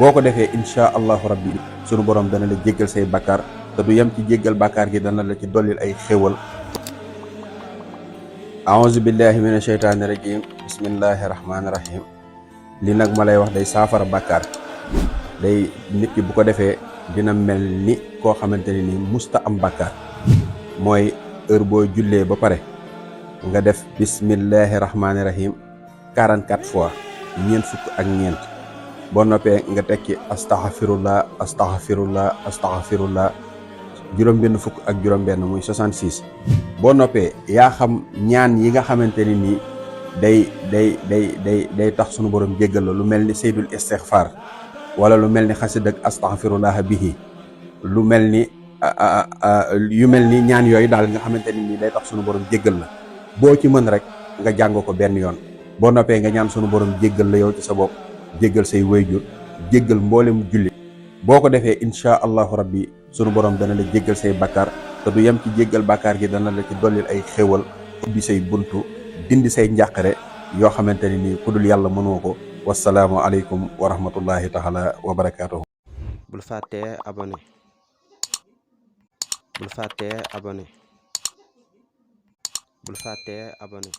boo ko defee insha allahu rabbi sunu borom dana la jéggal say bakkaar te du yem ci jéggal bakkaar gi, dana la ci dollil ay xéewal. aouzu billahi mina sheytaani rajim, bismillahi rahmaani rahim. li nag ma lay wax day saafara bakkaar. day nit ki bu ko defee dina mel ni koo xamante ne ni musta am bakkaar. mooy heure boo jullee ba pare nga def bismillahi rahmaani rahim 44 fois, ñeent fukk ak ñeent. boo noppee nga tekki astaghfirullah astaghfirullah astaghfirullah juróom-benn fukk ak juróom-benn muy 66. boo noppee yaa xam ñaan yi nga xamante ni nii day tax sunu borom jéggal la, lu mel ni saydul istighfar, wala lu mel ni xasid ak astaghfirullah bihi, lu mel ni yu mel ni ñaan yooyu daal nga xamante ni nii day tax sunu borom jéggal la. boo ci mën rek nga jàng ko benn yoon. boo noppee nga ñaan sunu borom jéggal la yow ci sa bopp, jéggal say wayjur, jéggal mboolem jullit. boo ko defee insha allahu rabbi sunu borom dana la jéggal say bakkaar te du yem ci jéggal bakkaar gi, dana la ci dollil ay xéewal, ubbi say buntu, dindi say njàqare yoo xamante ne nii ku dul yàlla mënoo ko. wasalaamu aleykum wa rahmatullahi taala wa barakaatuhu. bul fàttee abonné bul fàttee abonné bul fàttee abonné